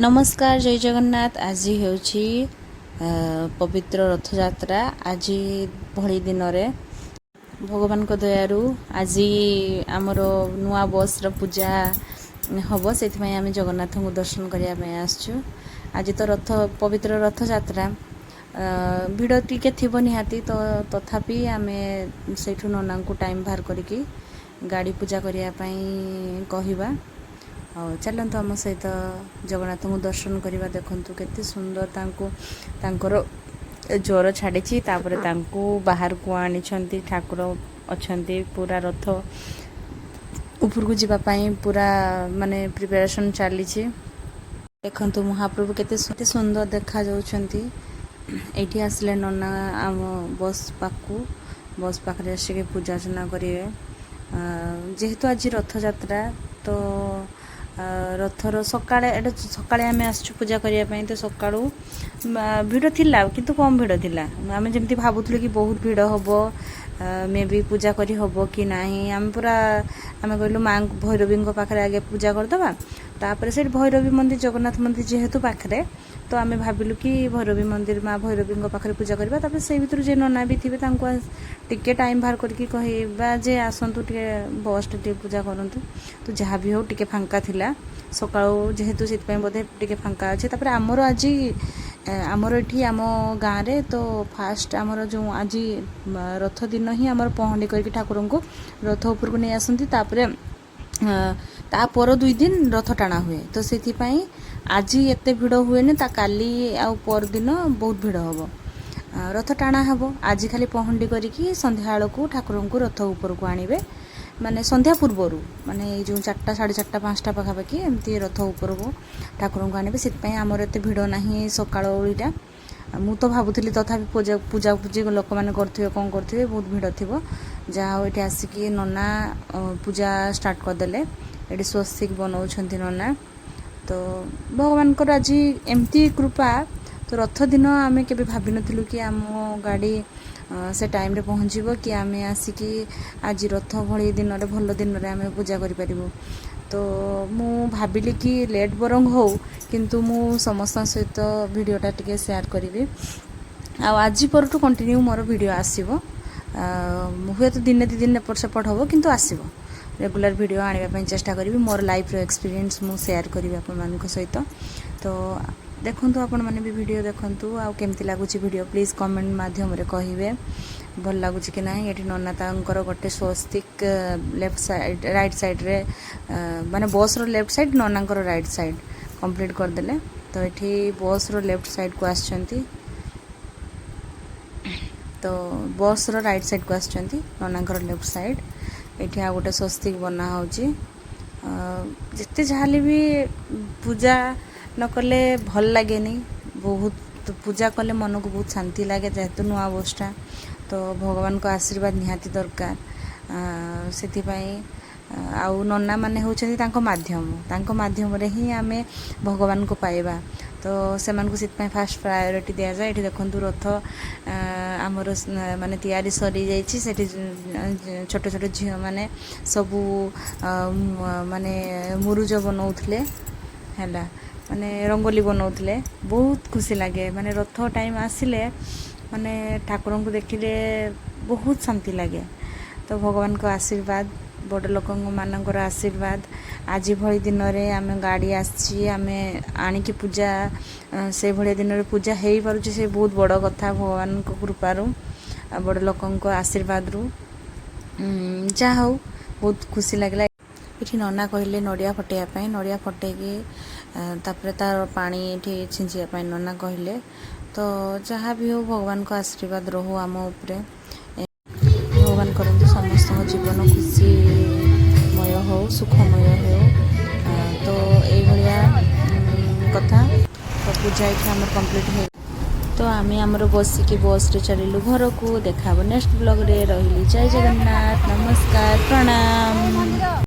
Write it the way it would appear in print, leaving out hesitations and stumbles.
ନମସ୍କାର, ଜୟ ଜଗନ୍ନାଥ। ଆଜି ହେଉଛି ପବିତ୍ର ରଥଯାତ୍ରା। ଆଜି ଭଳି ଦିନରେ ଭଗବାନଙ୍କ ଦୟାରୁ ଆଜି ଆମର ନୂଆ ବସ୍ର ପୂଜା ହେବ। ସେଥିପାଇଁ ଆମେ ଜଗନ୍ନାଥଙ୍କୁ ଦର୍ଶନ କରିବା ପାଇଁ ଆସିଛୁ। ଆଜି ତ ରଥ, ପବିତ୍ର ରଥଯାତ୍ରା, ଭିଡ଼ ଟିକେ ଥିବ ନିହାତି। ତ ତଥାପି ଆମେ ସେଇଠୁ ନନାଙ୍କୁ ଟାଇମ୍ ବାହାର କରିକି ଗାଡ଼ି ପୂଜା କରିବା ପାଇଁ କହିବା। ଆଉ ଚାଲନ୍ତୁ, ଆମ ସହିତ ଜଗନ୍ନାଥଙ୍କୁ ଦର୍ଶନ କରିବା। ଦେଖନ୍ତୁ, କେତେ ସୁନ୍ଦର ତାଙ୍କୁ, ତାଙ୍କର ଜ୍ୱର ଛାଡ଼ିଛି, ତାପରେ ତାଙ୍କୁ ବାହାରକୁ ଆଣିଛନ୍ତି। ଠାକୁର ଅଛନ୍ତି, ପୁରା ରଥ ଉପରକୁ ଯିବା ପାଇଁ ପୁରା ମାନେ ପ୍ରିପାରେସନ୍ ଚାଲିଛି। ଦେଖନ୍ତୁ, ମହାପ୍ରଭୁ କେତେ କେତେ ସୁନ୍ଦର ଦେଖାଯାଉଛନ୍ତି। ଏଇଠି ଆସିଲେ ନନା ଆମ ବସ୍ ପାଖକୁ। ବସ୍ ପାଖରେ ଆସିକି ପୂଜା ଅର୍ଚ୍ଚନା କରିବେ। ଯେହେତୁ ଆଜି ରଥଯାତ୍ରା, ତ ରଥର ସକାଳେ, ଏଇଟା ସକାଳେ ଆମେ ଆସିଛୁ ପୂଜା କରିବା ପାଇଁ। ତ ସକାଳୁ ଭିଡ଼ ଥିଲା, କିନ୍ତୁ କମ୍ ଭିଡ଼ ଥିଲା। ଆମେ ଯେମିତି ଭାବୁଥିଲୁ କି ବହୁତ ଭିଡ଼ ହେବ, ମେ ବି ପୂଜା କରି ହେବ କି ନାହିଁ, ଆମେ ପୁରା ଆମେ କହିଲୁ ମାଆଙ୍କୁ, ଭୈରବୀଙ୍କ ପାଖରେ ଆଗେ ପୂଜା କରିଦେବା। ତାପରେ ସେଇଠି ଭୈରବୀ ମନ୍ଦିର, ଜଗନ୍ନାଥ ମନ୍ଦିର ଯେହେତୁ ପାଖରେ, ତ ଆମେ ଭାବିଲୁ କି ଭୈରବୀ ମନ୍ଦିର, ମା ଭୈରବୀଙ୍କ ପାଖରେ ପୂଜା କରିବା। ତାପରେ ସେଇ ଭିତରୁ ଯେ ନନା ବି ଥିବେ, ତାଙ୍କୁ ଟିକେ ଟାଇମ୍ ବାହାର କରିକି କହିବା ଯେ ଆସନ୍ତୁ, ଟିକେ ବସ୍ଟା ଟିକେ ପୂଜା କରନ୍ତୁ। ତ ଯାହା ବି ହଉ, ଟିକେ ଫାଙ୍କା ଥିଲା ସକାଳୁ ଯେହେତୁ, ସେଥିପାଇଁ ବୋଧେ ଟିକେ ଫାଙ୍କା ଅଛି। ତାପରେ ଆମର ଆଜି ଆମର ଏଠି ଆମ ଗାଁରେ ତ ଫାଷ୍ଟ ଆମର ଯେଉଁ ଆଜି ରଥ ଦିନ ହିଁ ଆମର ପହଣ୍ଡି କରିକି ଠାକୁରଙ୍କୁ ରଥ ଉପରକୁ ନେଇ ଆସନ୍ତି। ତାପରେ ତା ପର 2 ଦିନ ରଥ ଟଣା ହୁଏ। ତ ସେଥିପାଇଁ ଆଜି ଏତେ ଭିଡ଼ ହୁଏନି। ତା କାଲି ଆଉ ପରଦିନ ବହୁତ ଭିଡ଼ ହେବ, ରଥ ଟଣା ହେବ। ଆଜି ଖାଲି ପହଣ୍ଡି କରିକି ସନ୍ଧ୍ୟାବେଳକୁ ଠାକୁରଙ୍କୁ ରଥ ଉପରକୁ ଆଣିବେ। ମାନେ ସନ୍ଧ୍ୟା ପୂର୍ବରୁ, ମାନେ ଏଇ ଯେଉଁ 4ଟା, 4:30, 5ଟା ପାଖାପାଖି ଏମିତି ରଥ ଉପରକୁ ଠାକୁରଙ୍କୁ ଆଣିବେ। ସେଥିପାଇଁ ଆମର ଏତେ ଭିଡ଼ ନାହିଁ ସକାଳ ଓଳିଟା। ଆଉ ମୁଁ ତ ଭାବୁଥିଲି ତଥାପି ପୂଜା ପୂଜି ଲୋକମାନେ କରୁଥିବେ, କ'ଣ କରୁଥିବେ, ବହୁତ ଭିଡ଼ ଥିବ। ଯାହା ହଉ, ଏଠି ଆସିକି ନନା ପୂଜା ଷ୍ଟାର୍ଟ କରିଦେଲେ। ଏଠି ସ୍ୱସ୍ତିକ ବନଉଛନ୍ତି ନନା। ତ ଭଗବାନଙ୍କର ଆଜି ଏମିତି କୃପା, ତ ରଥ ଦିନ ଆମେ କେବେ ଭାବିନଥିଲୁ କି ଆମ ଗାଡ଼ି ସେ ଟାଇମ୍ରେ ପହଞ୍ଚିବ କି ଆମେ ଆସିକି ଆଜି ରଥ ଭଳି ଦିନରେ, ଭଲ ଦିନରେ ଆମେ ପୂଜା କରିପାରିବୁ। ତ ମୁଁ ଭାବିଲି କି ଲେଟ୍ ବରଂ ହଉ, କିନ୍ତୁ ମୁଁ ସମସ୍ତଙ୍କ ସହିତ ଭିଡ଼ିଓଟା ଟିକେ ସେୟାର କରିବି। ଆଉ ଆଜି ପରଠୁ କଣ୍ଟିନ୍ୟୁ ମୋର ଭିଡ଼ିଓ ଆସିବ। ହୁଏତ ଦିନେ 2 ଦିନ ଏପଟ ସେପଟ ହେବ, କିନ୍ତୁ ଆସିବ। ରେଗୁଲାର ଭିଡ଼ିଓ ଆଣିବା ପାଇଁ ଚେଷ୍ଟା କରିବି। ମୋର ଲାଇଫ୍ର ଏକ୍ସପିରିଏନ୍ସ ମୁଁ ସେୟାର କରିବି ଆପଣମାନଙ୍କ ସହିତ। ତ ଦେଖନ୍ତୁ, ଆପଣମାନେ ବି ଭିଡ଼ିଓ ଦେଖନ୍ତୁ। ଆଉ କେମିତି ଲାଗୁଛି ଭିଡ଼ିଓ, ପ୍ଲିଜ୍ କମେଣ୍ଟ ମାଧ୍ୟମରେ କହିବେ, ଭଲ ଲାଗୁଛି କି ନାହିଁ। ଏଠି ନନା ତାଙ୍କର ଗୋଟେ ସ୍ୱସ୍ତିକ ଲେଫ୍ଟ ସାଇଡ଼୍, ରାଇଟ୍ ସାଇଡ଼୍ରେ, ମାନେ ବସ୍ର ଲେଫ୍ଟ ସାଇଡ଼୍, ନନାଙ୍କର ରାଇଟ୍ ସାଇଡ଼୍ କମ୍ପ୍ଲିଟ୍ କରିଦେଲେ। ତ ଏଠି ବସ୍ର ଲେଫ୍ଟ ସାଇଡ଼୍କୁ ଆସିଛନ୍ତି, ତ ବସ୍ର ରାଇଟ୍ ସାଇଡ଼୍କୁ ଆସିଛନ୍ତି, ନନାଙ୍କର ଲେଫ୍ଟ ସାଇଡ଼୍। ଏଠି ଆଉ ଗୋଟେ ସ୍ୱସ୍ତିକ ବନା ହେଉଛି। ଯେତେ ଯାହାହେଲେ ବି ପୂଜା ନ କଲେ ଭଲ ଲାଗେନି। ବହୁତ ପୂଜା କଲେ ମନକୁ ବହୁତ ଶାନ୍ତି ଲାଗେ। ଯେହେତୁ ନୂଆ ବସ୍ଟା, ତ ଭଗବାନଙ୍କ ଆଶୀର୍ବାଦ ନିହାତି ଦରକାର। ସେଥିପାଇଁ ଆଉ ନନା ମାନେ ହେଉଛନ୍ତି ତାଙ୍କ ମାଧ୍ୟମ। ତାଙ୍କ ମାଧ୍ୟମରେ ହିଁ ଆମେ ଭଗବାନଙ୍କୁ ପାଇବା। ତ ସେମାନଙ୍କୁ ସେଥିପାଇଁ ଫାଷ୍ଟ ପ୍ରାୟୋରିଟି ଦିଆଯାଏ। ଏଠି ଦେଖନ୍ତୁ, ରଥ ଆମର ମାନେ ତିଆରି ସରିଯାଇଛି। ସେଠି ଛୋଟ ଛୋଟ ଝିଅମାନେ ସବୁ ମାନେ ମୁରୁଜ ବନଉଥିଲେ, ହେଲା, ମାନେ ରଙ୍ଗୋଲି ବନଉଥିଲେ। ବହୁତ ଖୁସି ଲାଗେ। ମାନେ ରଥ ଟାଇମ୍ ଆସିଲେ, ମାନେ ଠାକୁରଙ୍କୁ ଦେଖିଲେ ବହୁତ ଶାନ୍ତି ଲାଗେ। ତ ଭଗବାନଙ୍କ ଆଶୀର୍ବାଦ, ବଡ଼ ଲୋକଙ୍କ ମାନଙ୍କର ଆଶୀର୍ବାଦ, ଆଜି ଭଳି ଦିନରେ ଆମେ ଗାଡ଼ି ଆସିଛି, ଆମେ ଆଣିକି ପୂଜା, ସେଇଭଳିଆ ଦିନରେ ପୂଜା ହେଇପାରୁଛି, ସେ ବହୁତ ବଡ଼ କଥା। ଭଗବାନଙ୍କ କୃପାରୁ ଆଉ ବଡ଼ ଲୋକଙ୍କ ଆଶୀର୍ବାଦରୁ। ଯାହା ହଉ, ବହୁତ ଖୁସି ଲାଗିଲା। ଏଠି ନନା କହିଲେ ନଡ଼ିଆ ଫଟେଇବା ପାଇଁ। ନଡ଼ିଆ ଫଟେଇକି ତାପରେ ତାର ପାଣି ଏଠି ଛିଞ୍ଚିବା ପାଇଁ ନନା କହିଲେ। ତ ଯାହା ବି ହଉ, ଭଗବାନଙ୍କ ଆଶୀର୍ବାଦ ରହୁ ଆମ ଉପରେ। ଭଗବାନ କରନ୍ତୁ ସମସ୍ତଙ୍କ ଜୀବନ ଖୁସିମୟ ହଉ, ସୁଖମୟ ହେଉ। ତ ଏଇଭଳିଆ କଥା। ତ ପୂଜା ଏଠି ଆମର କମ୍ପ୍ଲିଟ୍ ହେଇ, ତ ଆମେ ଆମର ବସିକି ବସ୍ରେ ଚାଲିଲୁ ଘରକୁ। ଦେଖା ହେବ ନେକ୍ସଟ ବ୍ଲଗ୍ରେ। ରହିଲି, ଜୟ ଜଗନ୍ନାଥ, ନମସ୍କାର, ପ୍ରଣାମ।